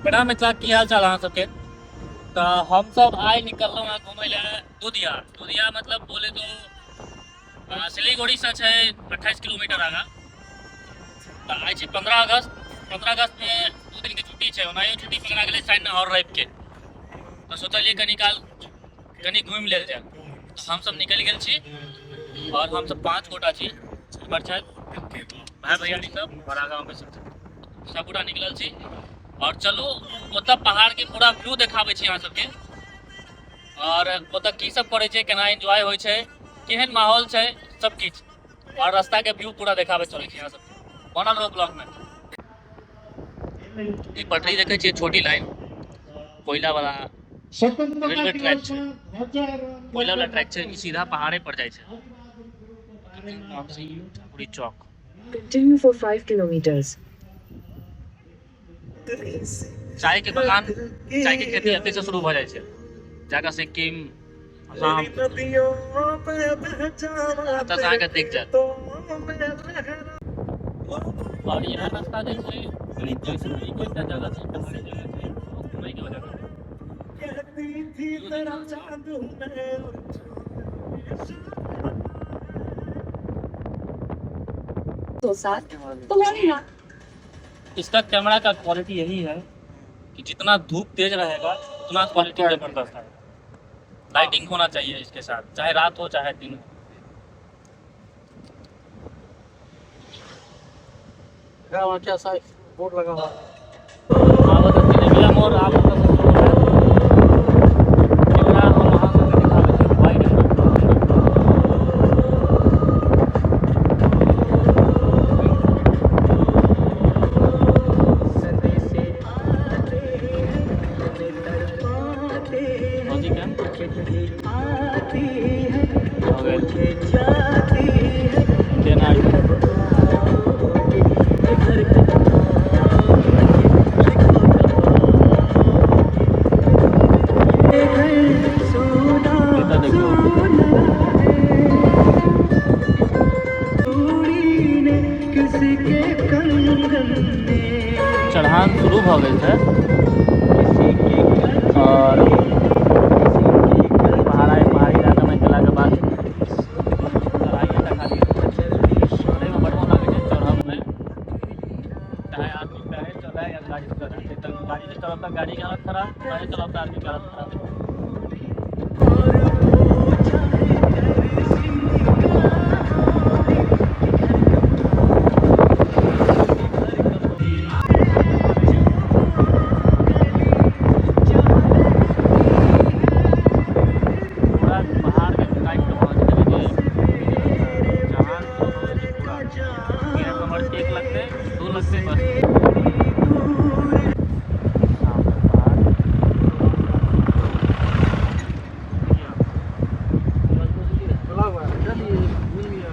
प्रणाम मिथिला, की हाल चाल अहाँ सबके। तो हम सब आइ निकललहुँ हँ घुमै लए दुधिया। दुधिया मतलब बोले तो सिलीगुड़ी से छै 28 किलोमीटर आगा। तो आइ छै 15 अगस्त। 15 अगस्त में 2 दिन के छुट्टी छै, ओनाहियो छुट्टी पकड़ा गेलै शनि और रवि के। तो सोचलियै कनी काल कनी घुमि लेल जाय। तो हम सब निकलि गेल छी और हम सब 5 गोटा छी। एम्हर छथि भाय भैयारी सब और आगाँ में सब सब गोटा निकलल छी। और चलू ओतऽ पहाड़ के पूरा व्यू देखाबै छी अहाँ सबके, और ओतऽ की सब करै छै, केना एंजॉय होइ छै, केहन माहौल छै, सब किछु, और रास्ता के व्यू पूरा देखाबै चलै छी अहाँ सबके। बनल रहू ब्लॉग में। ई पटरी देखै छियै, छोटी लाइन, कोयला वाला रेलवे ट्रैक छै, कोयला वाला ट्रैक छै, ई सीधा पहाड़े पर जाइ छै। ठाकुरी चौक। Continue for 5 kilometers. चाय के बगान, चाय के खेती एतय से शुरू भऽ जाइ छै, जाकऽ सिक्किम, असम, एतऽ से अहाँके दिख जायत। और इएह रास्ता जे छै, एकटा जगह छै, पहाड़ी जगह छै, घुमै के जगह। तो साथ तुम्हारी ना। इसका कैमरा का क्वालिटी यही है कि जितना धूप तेज रहेगा उतना क्वालिटी जबरदस्त है। लाइटिंग होना चाहिए इसके साथ, चाहे रात हो चाहे दिन हो। वहाँ क्या साइड बोर्ड लगा हुआ है। आब तऽ जिलेबिया मोड़ आब ओतऽ से शुरू हैत। कैमरा हम अहाँ सबके देखाबै छी वाइड एंगल। फौजी कैंप हो गेल। केना एतऽ देखियौ। चढ़ान शुरू भऽ गेल छै और पहाड़ी इलाका में गेलाके बाद चढ़ाइए तऽ खाली चढ़ैमे बड़ मोन लागै छै। चढ़बमे चाहे आदमी पैरे चलै या गाड़ी से चलै, तऽ गाड़ी से चलब तऽ गाड़ीके हालत खराब, पैरे चलब तऽ आदमीके हालत खराब। पूरा पहाड़ के काटि कऽ बनल छै, देखै छियै? चढ़ान शुरू भऽ गेल छै पूरा। मिनट नंबर 1 लगतै, 2 लगतै बस। सामने पहाड़। खुला हुआ है, चलिए मिल गया।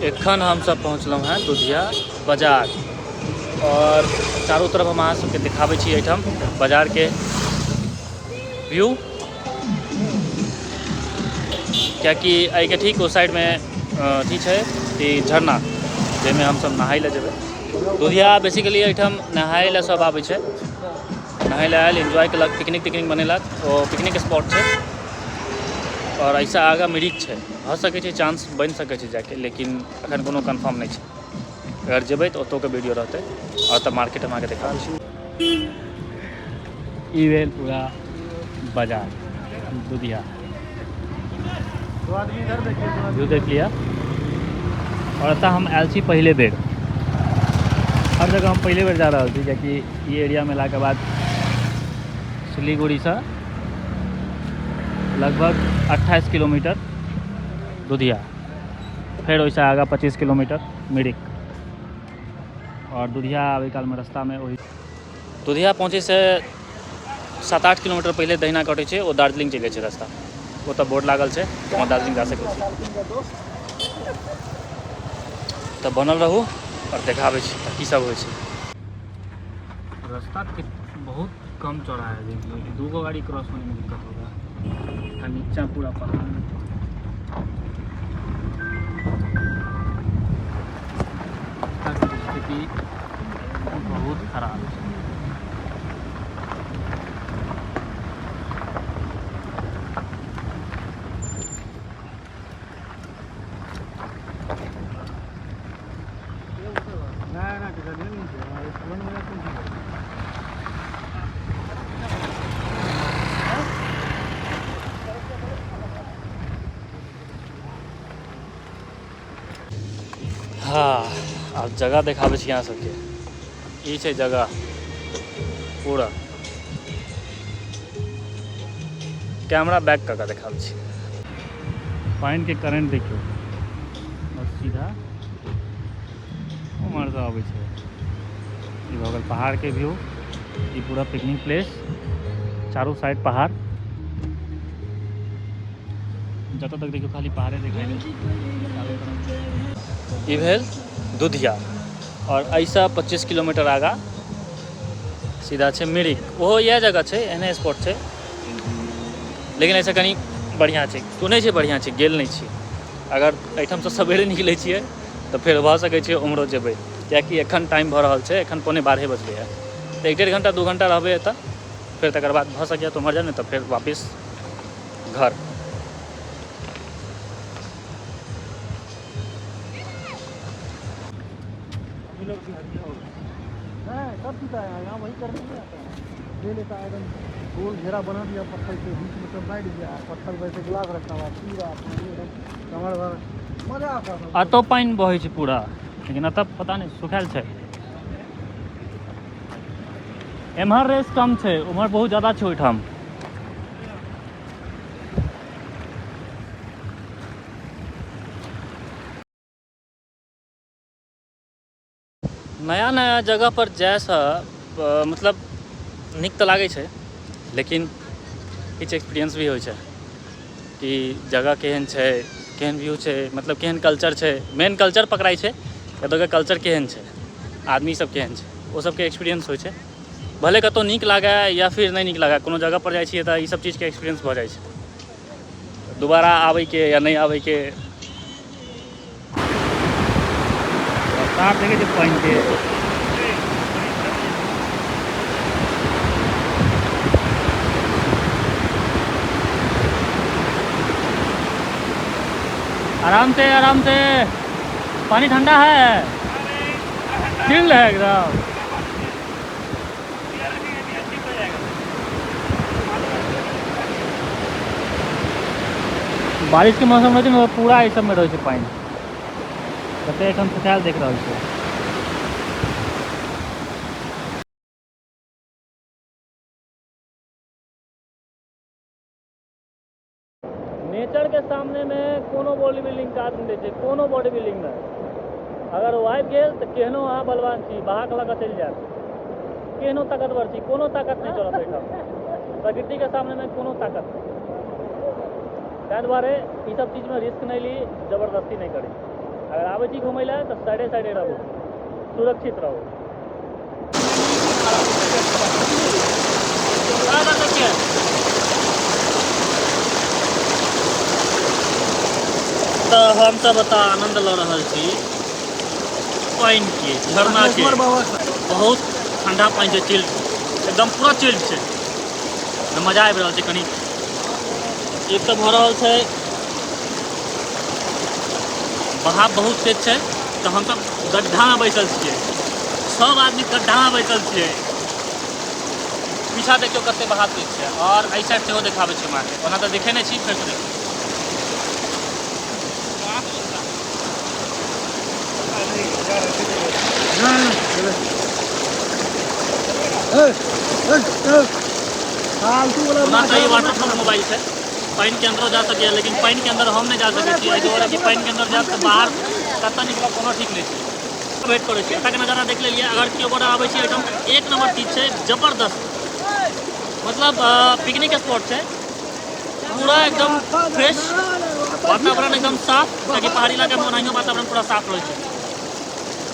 एखन हम सब पहुँचलहुँ हैं दुधिया बाजार और चारू तरफ हम अहाँ सबके देखाबै छी एहिठाम बाजार के व्यू, कियाकि एहिके ठीक ओ साइडमे अथी छै कि झरना, जाहिमे हम सब नहाय लए जेबै। दुधिया बेसिकली एहिठाम नहाय लए सब आबै छै, नहाय लए आयल, एन्जॉय केलक, पिकनिक तिकनिक मनेलक, ओ पिकनिक स्पॉट छै। और एहिसँ आगाँ मिरिक छै, भऽ सकै छै चांस बनि सकै छै जाके, लेकिन अखन कोनो कन्फर्म नहि छै। अगर जेबै तऽ ओतौके वीडियो रहतै। और तऽ मार्केट हम अहाँके देखाबै छी। ई भेल पूरा बाजार दुधिया। दो आदमी इधर देखिए, दो आदमी। व्यू देख लिया। और एतऽ हम आयल छी पहिले बेर, हर जगह हम पहिले बेर जा रहल छी, कियाकि ई एरियामे एलाके बाद सिलीगुड़ीसँ लगभग 28 किलोमीटर दुधिया, फेर ओहिसँ आगाँ 25 किलोमीटर मिरिक। और दुधिया आबै कालमे रास्तामे ओहि दुधिया पहुँचैसँ 7-8 किलोमीटर पहिले दहिना कटै छै, ओ दार्जिलिंग चलि जाइ छै रास्ता। ओतऽ बोर्ड लागल छै, वहाँ दार्जिलिंग जा सकै छी। तऽ बनल रहू और देखाबै छी तऽ की सब होइ छै। रास्ता बहुत कम चौड़ा है, देखिए 2 गो गाड़ी क्रॉस होने में दिक्कत होगा। आ नीचा पूरा पहाड़। रास्ता के स्थिति हाँ, आब जगह देखाबै छी अहाँ सबके। ई छै जगह पूरा। कैमरा बैक कऽ कऽ देखाबै छी। पानिके करेंट देखियौ, बस सीधा उम्हरसँ अबै छै। ई भऽ गेल पहाड़के व्यू। ई पूरा पिकनिक प्लेस, चारू साइड पहाड़। जतऽ तक देखियौ खाली पहाड़े दिखाई देत चारू तरफ। ई भेल दुधिया और एहिसँ 25 किलोमीटर आगाँ सीधा छै मिरिक। ओहो इएह जगह छै, एहने स्पॉट छै, लेकिन एहिसँ कनि बढ़िआँ छै। सुनै छै बढ़िआँ छै, गेल नहि छी। अगर एहिठामसँ सवेरे निकलै छियै तऽ फेर भऽ सकै छै उम्हरो जेबै, किएकि एखन टाइम भऽ रहल छै, एखन 11:45 बजलैए, तऽ 1-1.5 घण्टा 2 घण्टा रहबै एतऽ, फेर तकर बाद भऽ सकैए तऽ उम्हर जायब, नहि तऽ फेर वापिस घर। सब पीता है यहाँ, वही करने नहीं आता है। ले लेता है एकदम गोल घेरा बना दिया पत्थर के बीच में, सब बैठ गया पत्थर वैसे गिलास रखा हुआ, पी रहा पानी एकदम कमर भर, मजा आता था। एतऽ पानि बहै छै पूरा, लेकिन एतऽ पता नहि सुखायल छै। एम्हर रेस कम छै, उम्हर बहुत ज्यादा छै ओहिठाम। नया नया जगह पर जायसँ मतलब नीक तऽ लागै छै, लेकिन किछु एक्सपीरियंस भी होइ छै कि जगह केहन छै, केहन व्यू छै, मतलब केहन कल्चर छै। मेन कल्चर पकड़ाइ छै, एतऽके कल्चर केहन छै, आदमी सब केहन छै, ओ सबके एक्सपीरियंस होइ छै। भले कतहु नीक लागै या फिर नहि नीक लागै, कोनो जगह पर जाइ छियै तऽ ई सब चीजके एक्सपीरियंस भऽ जाइ छै, दोबारा आबैके या नहि आबैके। रफ्तार देखै छै पानिके। आराम से आराम से, पानी ठंडा है, चिल्ड है एकदम। बारिश के मौसम रहै छै ने, पूरा एहि सबमे रहै छै पानि। कते एखन सुखायल देख रहल छै। नेचर के सामने में कोनो बॉडी बिल्डिंग काज नहि दै छै, कोनो बॉडी बिल्डिंग में अगर ओ आबि गेल तऽ केहनो अहाँ बलवान छी, बहा कऽ लऽ कऽ चलि जायत। केहनो ताकतवर छी, कोनो ताकत नहि चलत एहिठाम। प्रकृति के सामने में कोनो ताकत नहि। ताहि दुआरे ई सब चीजमे रिस्क नहि ली, जबरदस्ती नहि करी। अगर आबै छी घुमै लए तऽ साइडे साइडे रहू, सुरक्षित रहू। तऽ हमसब एतऽ आनन्द लऽ रहल छी पानिके, झरनाके। बहुत ठंडा पानि छै, चिल्ड एकदम पूरा चिल्ड छै, मजा आबि रहल छै। कनि एक तऽ भऽ रहल छै बहाव बहुत तेज छै, तऽ हमसब गड्ढामे बैसल छियै, सब आदमी गड्ढामे बैसल छियै। पीछा देखियौ कते बहाव तेज छै, और एहि साइड सेहो देखाबै छी हम अहाँके, ओना तऽ देखे नहि छी, फेरसँ देखियौ। ओना तऽ ई वाटरप्रूफ मोबाइल छै, पानिके अन्दरो जा सकैए, लेकिन पानिके अन्दर हम नहि जा सकै छी, एहि दुआरे कि पानिके अन्दर जायब तऽ बाहर कतऽ निकलब कोनो ठीक नहि छै। वेट करै छी, एतऽके नजारा देख लेलियै। अगर केओ गोटा आबै छी एहिठाम तऽ एक नम्बर चीज छै, जबरदस्त, मतलब पिकनिक स्पॉट छै पूरा एकदम फ्रेश वातावरण, एकदम साफ, कियाकि पहाड़ी इलाकामे ओनाहियो वातावरण पूरा साफ रहै छै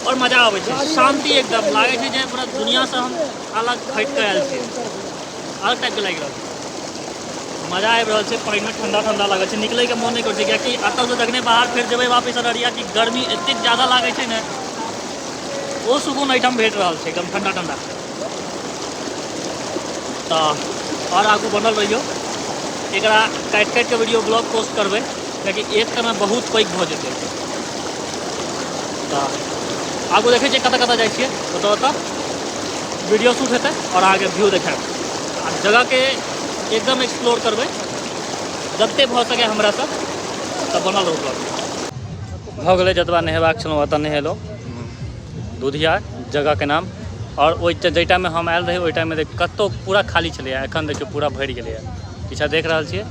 और मजा आबै छै, शान्ति एकदम लागै छै जे पूरा दुनियासँ हम अलग हटि कऽ आयल छियै, अलग टाइपके लागि रहल छै, मजा आबि रहल छै। पानिमे ठंडा ठंडा लागै छै, निकलैके मोन नहि करै छै, कियाकि एतऽसँ जखने बाहर फेर जेबै वापस अररिया कि गर्मी एतेक ज्यादा लागै छै ने, ओ सुकून एहिठाम भेट रहल छै, एकदम ठंडा ठंडा। तऽ आओर आगू बनल रहियौ, एकरा काटि काटि कऽ वीडियो ब्लॉग पोस्ट करबै, कियाकि एक समय बहुत पैघ भऽ जेतै। तऽ आगू देखै छियै कतऽ कतऽ जाइ छियै, ओतऽ ओतऽ वीडियो शूट हेतै आओर अहाँके व्यू देखायब, आ जगहके एकदम एक्सप्लोर करबै जते भऽ सकै हमरासँ। तऽ बनल रहू ब्लॉग। भऽ गेलै, जतबा नहेबाक छलहुँ ओतऽ नहेलहुँ। दुधिया जगहके नाम। आओर ओहि जाहि टाइममे हम आयल रही ओहि टाइममे कतहु पूरा खाली छलैए, एखन देखियौ पूरा भरि गेलैए। पीछा देख रहल छियै,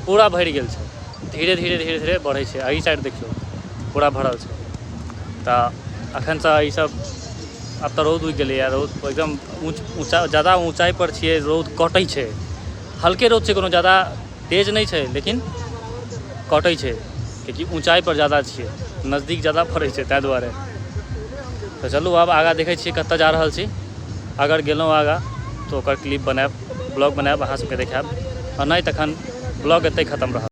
पूरा भरि गेल छै। धीरे धीरे धीरे धीरे बढ़ै छै। एहि साइड देखियौ पूरा भरल छै। तऽ एखनसँ ईसब आब तऽ रौद उगि गेलैए। रौद एकदम ऊँच ऊँचा, जादा ऊँचाइपर छियै, रौद कटै छै। हल्के रौद छै, कोनो जादा तेज नहि छै, लेकिन कटै छै, कियाकि ऊँचाइपर जादा छियै, नजदीक जादा पड़ै छै, ताहि दुआरे। तऽ चलू आब आगाँ देखै छियै कतऽ जा रहल छी। अगर गेलहुँ आगाँ तऽ ओकर क्लिप बनायब, ब्लॉग बनायब, अहाँ सबके देखायब, आओर नहि तखन ब्लॉग एतहि खतम रहत।